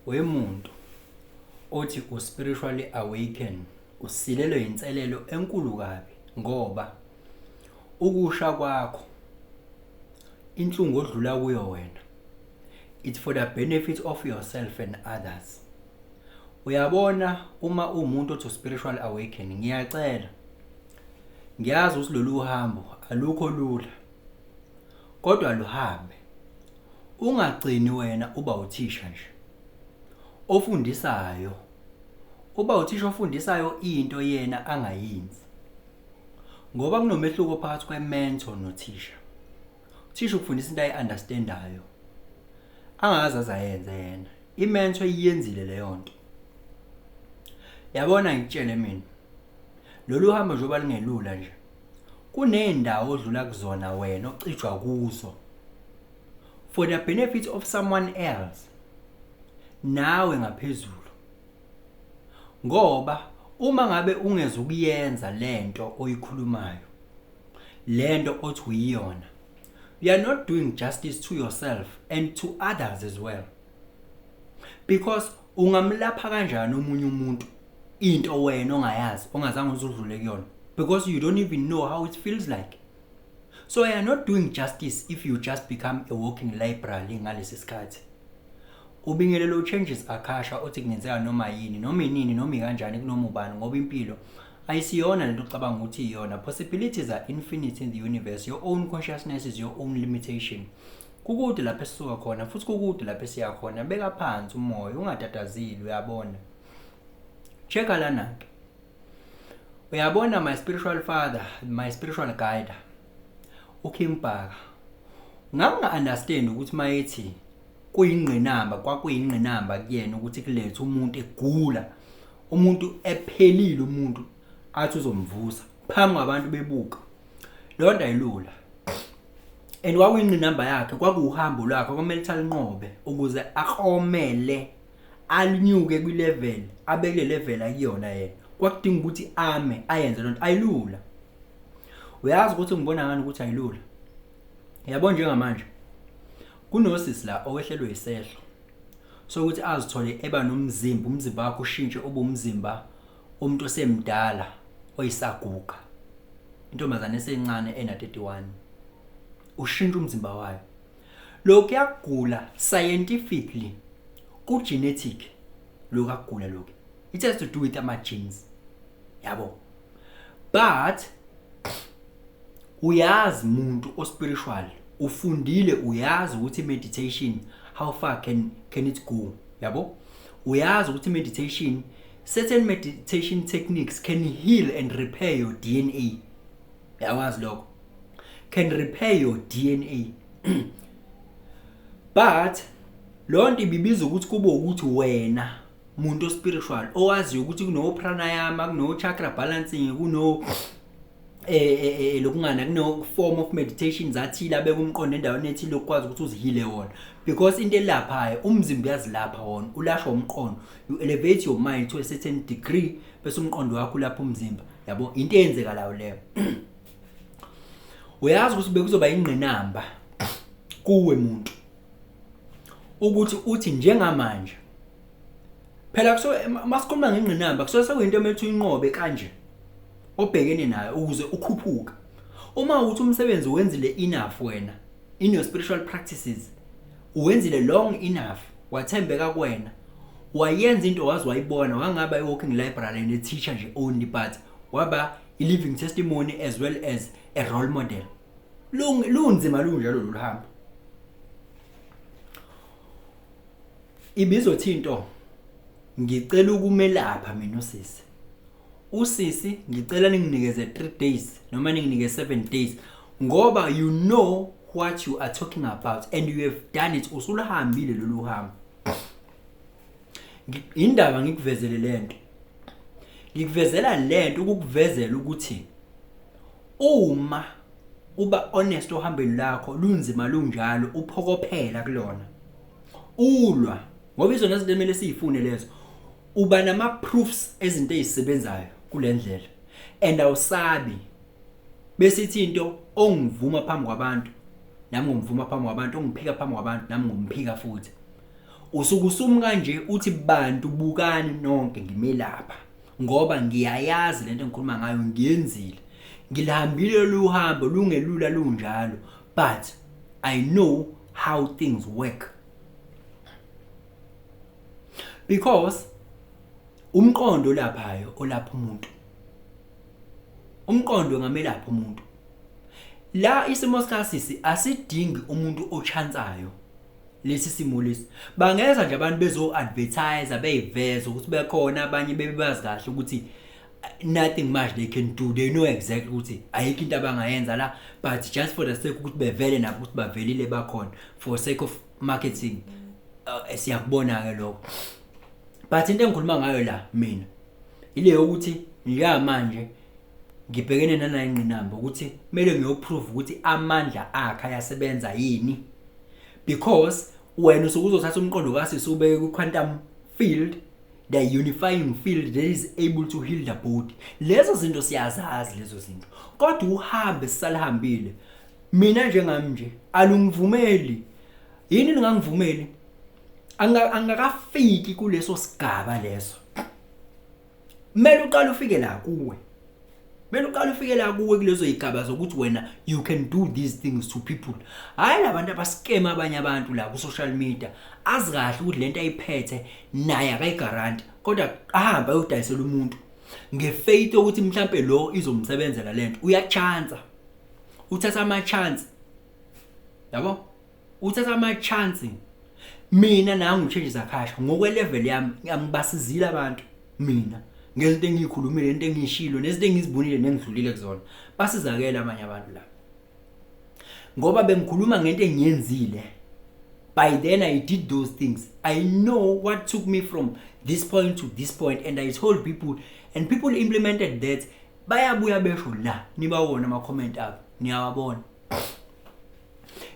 Wemuntu othi u-spiritually awaken usilelwe inselelo enkulu kabi, ngoba ukusha kwakho, inhlungu odlula kuyo wena, it's for the benefit of yourself and others. Uyabona, uma uwumuntu othi spiritual awakening, ngiyacela, ngiyazi ukuthi lolu hambo alukho lula, kodwa luhambe, ungagcini wena uba uthisha nje ofundisayo, uba uthisha ofundisayo into yena angayenzi, ngoba kunomehluko phakathi kwe-mentor nothisha. Uthisha ukufundisa into ayi-understandayo angazi azayenze yena. I-mentor iyenzile leyo nto. Yabona, ngikutshele mina, lolu hambo njengoba lingelula nje, kuney'ndawo odlula kuzona wena ocijwa kuzo for the benefit of someone else nawe ngaphezulu, ngoba uma ngabe ungeze ukuyenza lento oyikhulumayo, lento othi uyiyona, you are not doing justice to yourself and to others as well, because ungamlapha kanjani omunye umuntu into wena ongayazi, ongazange uzudlule kuyona, because you don't even know how it feels like? So you are not doing justice if you just become a walking library. Ngalesi sikhathi ubingelelo changes akasha othi kungenzeka noma yini, noma inini, noma ikanjani, kunoma ubani, ngoba impilo ayisiyona lento ocabanga ukuthi iyona. Possibilities are infinite in the universe. Your own consciousness is your own limitation. Kukude lapho esisuka khona futhi kukude lapho esiya khona. Beka phansi umoya, ungatatazeli. Uyabona, check lana ke. Uyabona, my spiritual father, my spiritual guide, uKing Bhaka, nganginga-understand ukuthi mayethi kuyingqinamba, kwakuyingqinamba kuyena ukuthi kulethe umuntu egula, umuntu ephelile, umuntu athi uzomvusa phambi kwabantu bebuka. Leyo nto ayilula, and kwakuyingqinamba yakhe, kwakuwuhambo lwakhe kwamele ukuthi alinqobe ukuze aklomele, alinyuke kwi-level abe kule level akuyona yena. Kwakudinga ukuthi ame ayenze lento. Ayilula. Uyazi ukuthi ngibona ngani ukuthi ayilula? Yabo, njengamanje kunosisi la owehlelwe isehlo sokuthi azithole eba nomzimba, umzimba wakhe ushintshe ube umzimba umuntu osemdala oyisaguga. Intombazane esencane ena 31, ushintsha umzimba wayo. Lokhu kuyagula scientifically, ku genetic lokhu akugula lokhu. It has to do with ama genes, yabo. But uyazi, umuntu ospiritual ufundile, uyazi ukuthi meditation, how far can it go, yabo. Uyazi ukuthi meditation, certain meditation techniques can heal and repair your DNA. Yawazi lokho, can repair your DNA, but lo nto ibibiza ukuthi kube ukuthi wena umuntu spiritual owaziyo ukuthi kuno pranayama, kuno chakra balancing, kuno lokungana, kuno form of meditation zathile abeka umqondo endaweni ethile ukwazi ukuthi uzihile wona, because into elaphayo umzimba uyazilapha wona, ulashwa umqondo. You elevate your mind to a certain degree, bese umqondo wakho ulapha umzimba, yabo. Into eyenzeka lawo leyo. Uyazi ukuthi bekuzoba ingqinamba kuwe muntu ukuthi uthi njengamanje phela kuso masikhuluma ngengqinamba, kusuke sekuyinto emele uyinqobe kanje obhekene nayo ukuze ukhuphuke. Uma uthi umsebenzi wenzile enough wena in your spiritual practices, uwenzile long enough, wathembeka kuwena, wayenza into wazi wayibona, wangaba i-walking library and a teacher nje only, but waba i-living testimony as well as a role model. Lunzima lunjalo lolu hambo. Ibizothi into, ngicela ukumelapha mina usisi, usisi ngicela ninginikeze 3 days noma ninginike 7 days, ngoba you know what you are talking about and you have done it, usulahambile lolu hambo. Indaba ngikuvezele lento, ngikuvezela lento ukukuvezela ukuthi uma uba honest ohambeni lakho, lunzima lunjalo, uphokophela kulona, ulwa, ngoba izona izinto emele siyifune lezo, uba nama proofs ezinto ezisebenzayo kule ndlela and awusabi. Bese ithi into, ongivuma phambi kwabantu nami ngomvuma phambi kwabantu, ongiphika phambi kwabantu nami ngomphika futhi. Usuke usumi kanje uthi bantu bukani nonke ngimelapha ngoba ngiyayazi lento engikhuluma ngayo, ngiyenzile. Ngilihambile luhambo lungelula lunjalo, but I know how things work. Because umqondo laphayo olapha umuntu, umqondo ngamelapha umuntu. La isimo sikasisi asidingi umuntu ochansayo. Lesi simo lesi bangeza nje abantu bezo advertise, beyiveza ukuthi bekhona, abanye bebazi kahle ukuthi nothing much they can do. They know exactly ukuthi ayikho into abangayenza la, but just for the sake ukuthi bevele nabo ukuthi bavelile bakhona, for sake of marketing. Siyakubona ke lokho, but into engikhuluma ngayo la mina ile yokuthi njengamanje ngibhekene nanayi ingqinamba ukuthi kumele ngiyoprove ukuthi amandla akhe ayasebenza yini, because wena usuke uzothatha umqondo kasisi ubeke ku-quantum field, the unifying field that is able to heal the body. Lezo zinto siyazazi lezo zinto, kodwa uhambe sisalihambile. Mina njengami nje alungivumeli. Yini ningangivumeli? Angakafiki kuleso sigaba leso. Kumele uqale ufike la kuwe, kumele uqale ufike la kuwe kulezo zigaba zokuthi wena you can do these things to people. Hayi labantu abascam abanye abantu la ku social media, azi kahle ukuthi lento ayiphethe naye akayigaranti, kodwa ahamba ayodayisela umuntu ngefaith ukuthi mhlambe lo izomsebenzela lento. Uyachansa, uthatha ama chance, yabo, uthatha ama chance. Mina nangu uChanges Akasha, ngokwe level yami ngiyambasizile abantu mina ngezinto engiyikhulumile, into engiyishilo, nezinto engizibonile nengidlulile kuzona. Basizakele abanye abantu la ngoba bengikhuluma ngento engiyenzile. By then I did those things. I know what took me from this point to this point, and I told people and people implemented that. Bayabuya besho la, nibawona ama comment abo, niyawabona.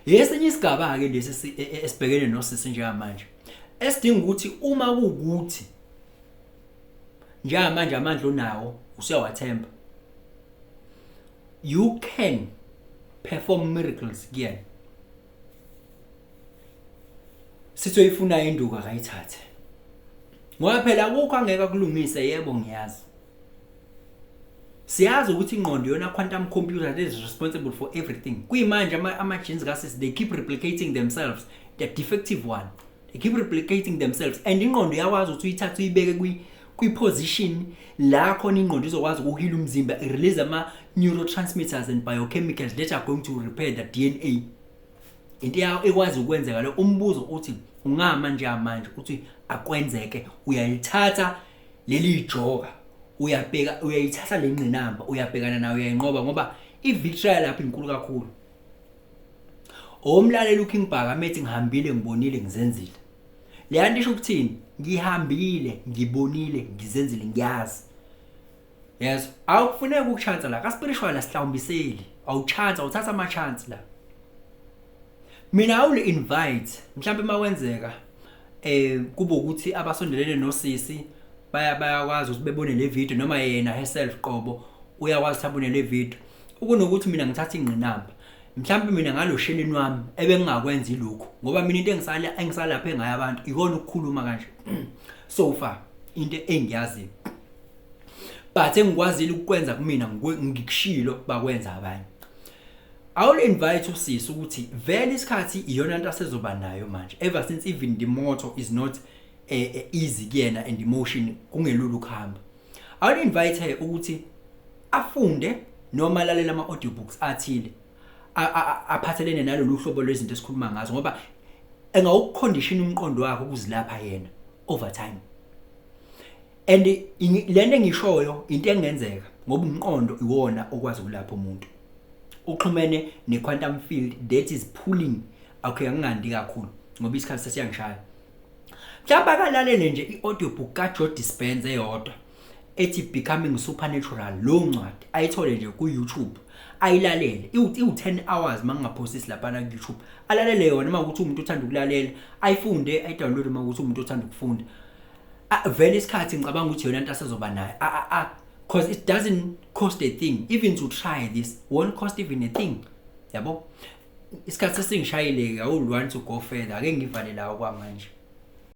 Yesinye isigaba ke lesi esibhekene nosisi njengamanje, esidinga ukuthi uma kuukuthi njengamanje amandla onawo usuyawathemba, you can perform miracles kuyena. Sithi oyifuna induku akayithathe, ngoba phela akukho angeke akulungise. Yebo, ngiyazi, siyazi ukuthi ingqondo yona quantum computer that is responsible for everything. Kuyimanje ama genes kasisi, they keep replicating themselves, the defective one, they keep replicating themselves, and ingqondo iyakwazi ukuthi uyithathe uyibeke kwi position la khona ingqondo izokwazi ukuheal umzimba, release ama neurotransmitters and biochemicals that are going to repair the DNA. Into ekwazi ukwenzeka lo. Umbuzo uthi ungama nje manje uthi akwenzeke, uyalithatha leli joka, uyabheka, uyayithatha lengqinamba, uyabhekana nayo, uyayinqoba, ngoba i-victory lapho inkulu kakhulu. Omlalela uKing Bhaka methi ngihambile, ngibonile, ngizenzile. Leya nto isho ukuthini? Ngihambile, ngibonile, ngizenzile, ngiyazi. Yes, awukufuneki ukuchansa la ka spiritual, asihlawumbiseli. Awuchance, awuthatha ama chance la. Mina I will invite mhlawumbe makwenzeka kube ukuthi abasondelene nosisi bayakwazi ukuthi bebone le video, noma yena herself qobo uyakwazi ukuthi abone le video, ukunokuthi mina ngithatha ingqinamba. Mhlawumbe mina ngalo sheleni wami ebengingakwenza ilokhu, ngoba mina into engisala engisalapha engayo abantu ikona ukukhuluma kanje so far, into engiyaziyo, but engikwazile ukukwenza kumina ngikushilo, bakwenza abanye. I will invite usisi ukuthi vele isikhathi iyona into asezoba nayo manje, ever since even the motor is not easy kuyena and emotion kungelula ukuhamba. I will invite her ukuthi afunde noma alalela ama audiobooks athile aphathelene nalolu hlobo lwezinto esikhuluma ngazo, ngoba engawucondition umqondo wakhe ukuzilapha yena over time. And lento engishoyo into engenzeka, ngoba umqondo iwona okwazi ukulapha umuntu, uxhumene ne-quantum field that is pulling. Okay, angingandi kakhulu ngoba isikhathi sesiyangishaya. Mhlawumbe akalalele nje i-audiobook kaJoe Dispenza eyodwa ethi Becoming Supernatural. Lo ncwadi ayithole nje ku-YouTube, ayilalele, iwu-10 hours mangingaphosisi laphana ku-YouTube. Alalele yona uma ukuthi umuntu uthanda ukulalela, ayifunde, ayidownload uma ukuthi umuntu uthanda ukufunda. Vele isikhathi ngicabanga ukuthi yona into asezoba nayo, cause it doesn't cost a thing. Even to try this won't cost even a thing, yabo. Isikhathi sesingishayile, I would want to go further. Ake ngivale lawo kwamanje.